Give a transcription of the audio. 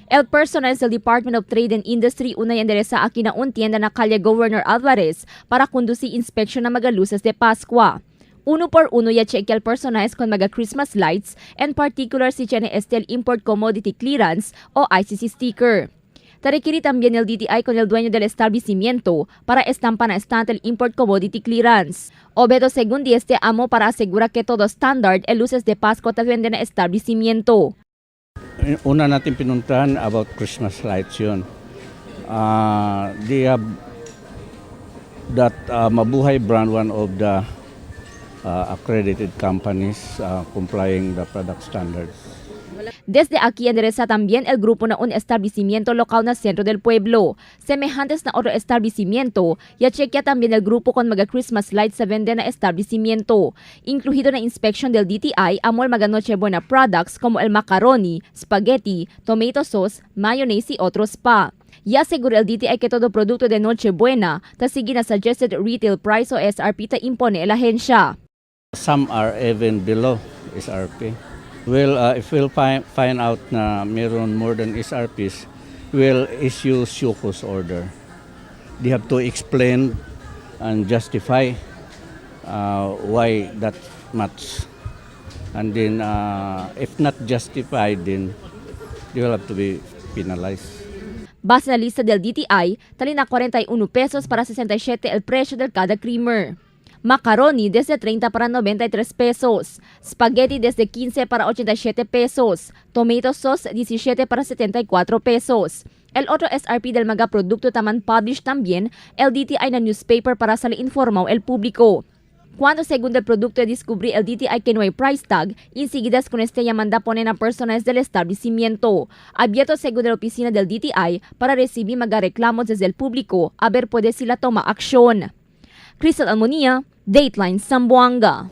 El personal del Department of Trade and Industry unay endereza aquí na un tienda na calle Governor Alvarez para conducir inspección na mga luces de Pascua. Uno por uno ya chequea el personal con mga Christmas lights en particular si tiene este el Import Commodity Clearance o ICC sticker. Ta requiere también el DTI con el dueño del establecimiento para estampa na estante el Import Commodity Clearance. Objeto según este amo para asegurar que todo standard el luces de Pascua ta venden na establecimiento. Una natin pinuntahan, about Christmas lights yun. They have that Mabuhay brand, one of the accredited companies complying the product standards. Desde aquí endereza también el grupo na un establecimiento local na centro del pueblo. Semejantes na otro establecimiento, ya chequea también el grupo con mga Christmas lights sa vende na establecimiento. Incluido na inspección del DTI amo el mga Noche Buena products como el macaroni, spaghetti, tomato sauce, mayonnaise y otros pa. Ya asegura el DTI que todo producto de Noche Buena ta sige na suggested retail price o SRP ta impone la agencia. Some are even below SRP. Well, if we'll find out na meron more than SRPs, we'll issue show cause order. They have to explain and justify why that much. And then, if not justified, then they will have to be penalized. Base na lista del DTI, tali na 41 pesos para 67 el precio del cada creamer. Macaroni desde 30 para 93 pesos. Spaghetti desde 15 para 87 pesos. Tomato sauce 17 para 74 pesos. El otro SRP del mga producto taman publish también el DTI na newspaper para sa informaw el público. Cuando según el producto descubrí el DTI que no hay price tag, enseguida con este ya manda poner a personas del establecimiento. Abierto según la oficina del DTI para recibir mga reclamos desde el público, a ver puede si la toma acción. Crystal Almonia, Dateline Zamboanga.